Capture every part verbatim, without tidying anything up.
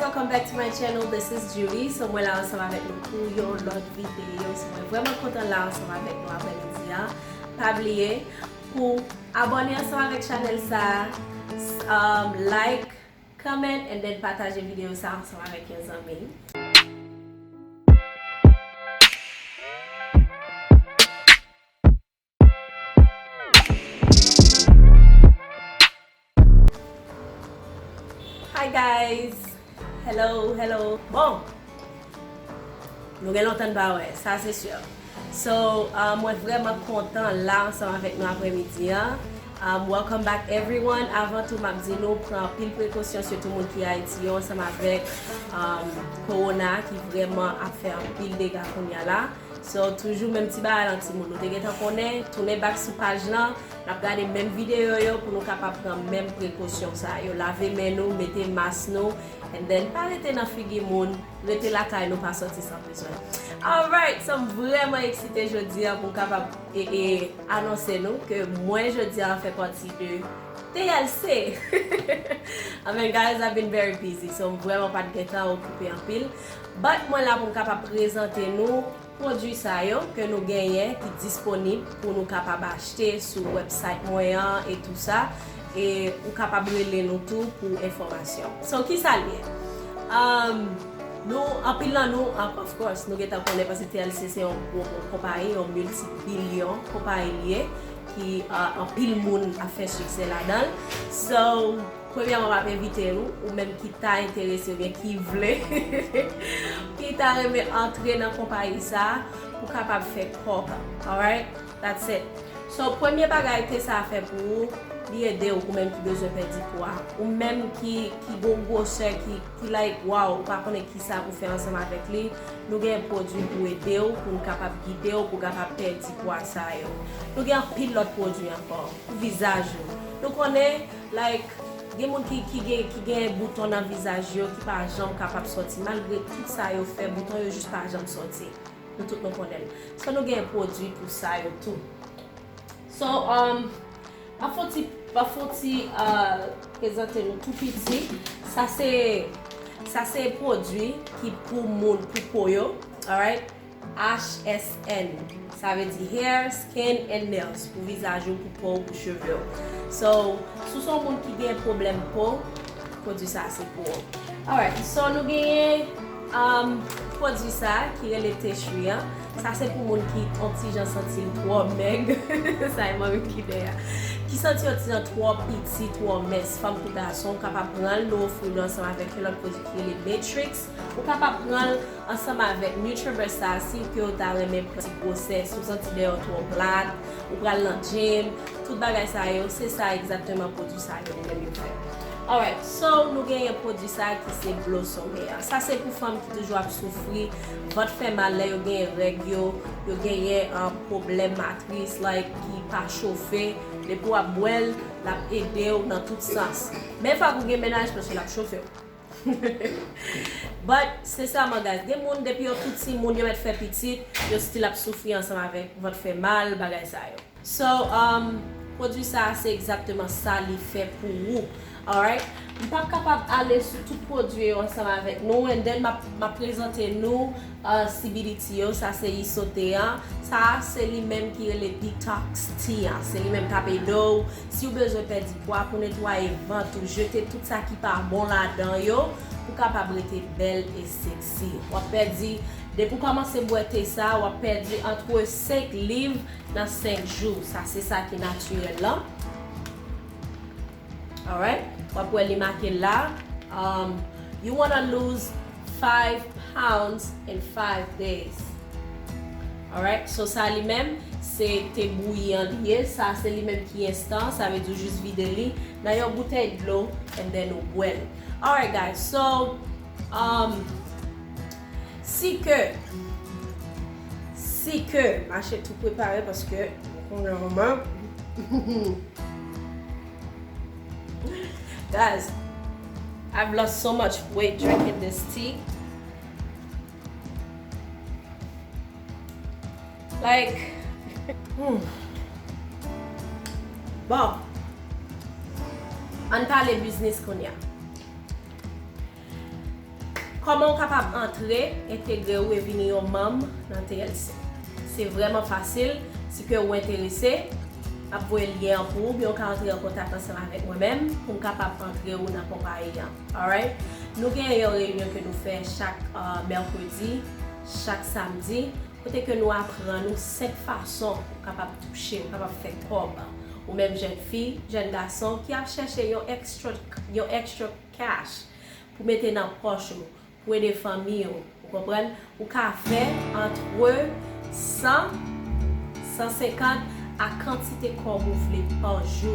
Welcome back to my channel. This is Julie. So mwen la ansanm avèk nou pou yon lòt videyo. So mwen vrèman kontan la ansanm avèk nou aprèmidi a. Pa bliye pou abòne ansanm avèk chanèl sa, um, like, comment, and then pataje videyo sa ansanm avèk yon zanmi. Hi guys! Hello, hello. Bon, nou gen lontan n pa wè, sa se si. So, uh, mwen vrèman kontan la ansanm avèk nou aprèmidi an. Um, welcome back everyone. Avan tou, m ap di nou pran anpil prekosyon, sitou moun ki Ayiti yo, ansanm avèk um, kowona ki vrèman ap fè anpil dega kounye a la. So, toujou menm ti bagay lan timoun. Nou te gentan konnen, tounen back sou paj lan, n ap gade menm videyo yo pou nou kapab pran menm prekosyon sa yo. Lave men nou, mete mas nou, and then pa rete nan figi moun, rete lakay nou, pa sòti san bezwen. Alright, so m vrèman eksite jodi a pou m kapab e, e, anonse nou ke mwen jodi a fè pati de T L C. I mean, guys, I've been very busy, so m vrèman pa t gentan okipe anpil. But mwen la pou m kapab prezante nou pwodui sa yo ke nou genyen ki disponib pou nou kapab achte sou website mwen an e tou sa. E ou kapab rele nou tou pou enfòmasyon. So, kisa l ye? Um, nou, anpil nan nou, of course, nou gentan konnen paske T L C se yon gwo, gwo konpayi, yon miltibilyon konpayi li ye, ki uh, anpil moun ap fè siksè ladan l. So, premyèman, m ap envite ou, ou menm ki ta enterese oubyen ki vle, ki ta renmen antre nan konpayi sa, pou kapab fè kòb. Alright? That's it. So, premye bagay ke sa fè pou ou, li ede w, ou menm ki bezwen pèdi pwa. Ou menm ki, ki gon gwosè, ki, ki like, wow, ou pa konnen kisa pou fè ansanm avèk li, nou gen pwodui pou ede w, pou n kapab gide w, pou w kapab pèdi pwa sa yo. Nou gen anpil lòt pwodui ankò, pou vizaj ou. Nou konnen, like, gen moun ki, ki gen, ki gen bouton nan vizaj yo, ki pa janm kapab sòti. Malgre tout sa yo fè, bouton yo jis pa janm sòti. Nou tout nou konnen l. So, nou gen pwodui pou sa yo tou. So, um, m ap fè yon ti, m ap fè yon ti, uh, prezante nou tou piti. Sa se, sa se pwodui ki pou moun, pou po yo. Alright? H S N. Sa vle di hair, skin and nails. Pou vizaj ou, pou po w, pou cheve w. So, si w se yon moun ki gen pwoblèm po, pwodui sa se pou ou. Alright, so nou genyen um, pwodui sa ki rele Teshri an. Sa se pou moun ki on ti jan santi l twò mèg. Sa e mwen menm ki dèyè. Ki santi on ti jan twò piti, twò mens. Fanm kou gason, ou kapab pran l, nou ofri nou ansanm avèk yon lòt pwodui ki rele Matrix. Ou kapab pran l ansanm avèk Nutribur sa, si ke w ta renmen pran ti gwosè, si w santi dèyè w twò plat, ou pral nan gym, tout bagay sa yo, se sa egzakteman pwodui sa yo li menm yo fè. Alright, so nou genyen pwodui sa ki se Blossomer. Sa se pou fanm ki toujou ap soufri vant fè mal lè yo genyen règ yo, yo genyen uh, pwoblèm matris, like, ki pa chofe. Depi w ap bwè l, l ap ede w nan tout sans. Men fòk ou gen mennaj paske l ap chofe w. But, sensèman, guys, gen moun, depi yo tou timoun, yo mèt fè pitit, yo still ap soufri ansanm avèk vant fè mal, bagay sa yo. So, um, pwodui sa a se egzakteman sa li fè pou ou. Alright? M p ap kapab ale sou tout pwodui yo ansanm avèk nou, and then m ap, m ap prezante nou uh, C B D T yo, sa se isote an. Sa a se li menm ki rele detox tea an. Se li menm k ap ede w. Si w bezwen pèdi pwa, pou netwaye vant ou, jete tout sa ki pa bon ladan yo, pou w kapab rete bèl e sexy. W ap pèdi, depi w kòmanse bwè te sa, w ap pèdi antre senk liv nan senk jou. Sa se sa ki natirèl lan. Alright? W ap wè li make la. Um, you wanna lose five pounds in five days. Alright? So sa li menm, se te bouyi an li ye. Sa se li menm ki enstan. Sa vle di w jis vide li nan yon boutèy dlo and then ou bwè l. Alright, guys. So, um, si ke, si ke, mache tou prepare paske, ou konnen manman. Guys, I've lost so much weight drinking this tea. Like, hmm. Bon, ann pale biznis kounye a. Kòman w kapab antre, entegre w e vini yon manm nan T L C? Se vrèman fasil. Si ke ou enterese, m ap voye lyen an pou ou, oubyen ou ka antre an kontak ansanm avèk mwen menm pou m kapab antre ou nan konpayi an. Alright? Nou gen yon reyinyon ke nou fè chak, uh, mèkredi, chak samdi, kote ke nou aprann ou senk fason ou kapab touche, ou kapab fè kòb. Ou menm jèn fi, jèn gason ki ap chèche yon extra, yon extra cash pou mete nan pòch ou, pou ede fanmi w, ou konprann? Ou ka fè antre san, san senkant a kantite kòb ou vle pa jou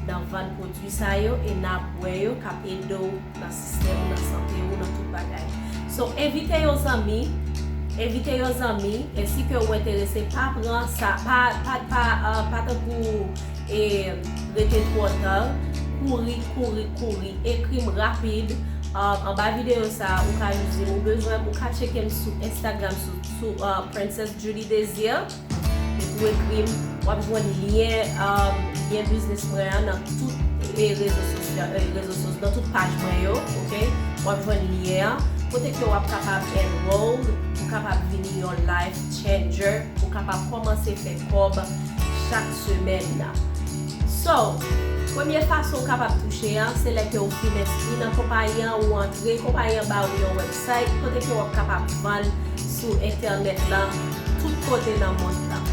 nan vann pwodui sa yo, e n ap wè yo k ap ede w nan sistèm ou, nan sante ou, nan tout bagay. So, envite yon zanmi, envite yon zanmi, e si ke ou enterese, pa pran sa, pa, pa, pa, uh, pa tankou e rete twò ta, kouri, kouri, kouri, ekri m rapid, uh, anba videyo sa, ou ka jis di m ou bezwen m, ou ka tcheke m sou Instagram, sou, sou, uh, Princess Judy Desir, epi ou ekri m, w ap jwenn lyen, um, lyen biznis mwen an nan tout, e, rezo sosyal, e, rezo sosyal, nan tout paj mwen yo, ok? W ap jwenn lyen an, kote ke w ap kapab enroll, ou kapab vini yon life changer, ou kapab kòmanse fè kòb chak semèn nan. So, premye fason w kapab touche an, se lè ke w fin enskri nan konpayi an, ou antre, konpayi an ba ou yon website, kote ke w ap kapab vann sou entènèt lan, tout kote nan mond lan.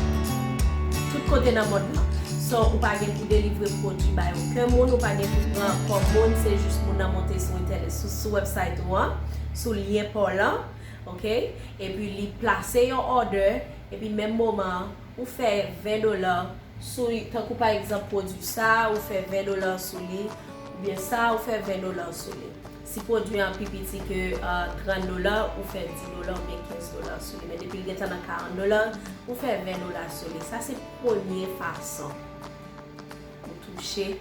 Tout kote nan mond lan. So, ou pa gen pou delivre pwodui bay okenn moun, ou pa gen pou pran kòb moun, se jis moun nan monte sou entènèt, sou, sou website ou an, sou lyen pa w lan, ok? Epi li plase yon order, epi menm moman an, ou fè ven dola sou li, tankou pa egzanp pwodui sa, ou fè ven dola sou li, oubyen sa, ou fè ven dola sou li. Si pwodui an pi piti ke, uh, trant dola, ou fè dis dola oubyen kenz dola sou li. Men depi l gentan nan karant dola, ou fè ven dola sou li. Sa se premye fason ou touche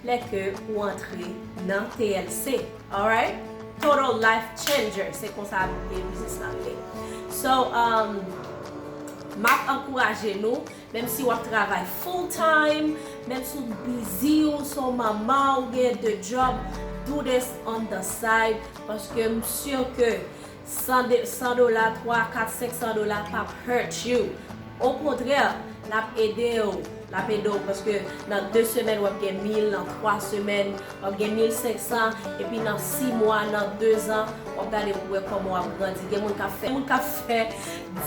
lè ke ou antre nan T L C. Alright? Total life changer. Se konsa e biznis la rele. So, um, m ap ankouraje nou, menm si w ap travay full time, menm si w busy, ou se yon manman, ou gen de job, do this on the side, paske m si ke san de, san dola, twa, kat, senk san dola p ap hurt you. Okontrè, l ap ede w. L ap ede w paske nan de semèn w ap gen mil, nan twa semèn w ap gen mil senk san, epi nan sis mwa, nan de zan, w ap gade pou wè kòman w ap grandi. Gen moun k ap fè, moun k ap fè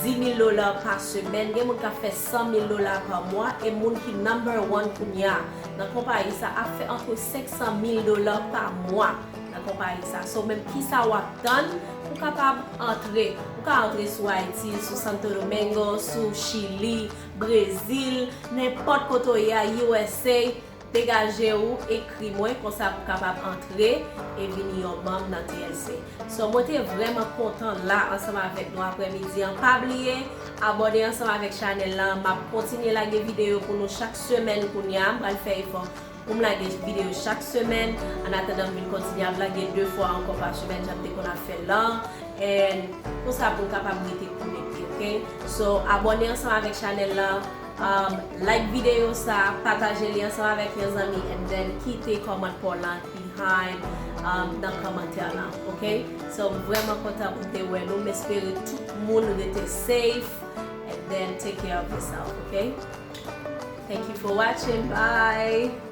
dis mil dola pa semèn, gen moun k ap fè san mil dola pa mwa, e moun ki number one kounye a nan konpayi sa ap fè antre senk san mil dola pa mwa nan konpayi sa. So, menm kisa w ap tann pou kapab antre? Ou ka antre sou Ayiti, sou Santo Domingo, sou Chili, Brezil, nenpòt kote w ye a, U S A, degaje w, ekri mwen, konsa pou kapab antre e vini yon manm nan T L C. So, mwen te vrèman kontan la ansanm avèk nou aprèmidi an. Pa bliye, abòne ansanm avèk chanèl lan. M ap kontinye lage videyo pou nou chak semèn kounye a. M pral fè efò pou m lage videyo chak semèn. Annatandan, m vin kontinye ap lage de fwa ankò pa semèn, jan m te konn ap fè lan. And konsa pou n kapab rete konekte, ok? So, abòne ansanm avèk chanèl lan, um, like videyo sa, pataje li ansanm avèk yon zanmi, and then kite kòmantè pa w lan behind, um, nan kòmantè lan, ok? So, m vrèman kontan pou m te wè nou. M espere tout moun rete safe, and then take care of yourself, ok? Thank you for watching. Bye!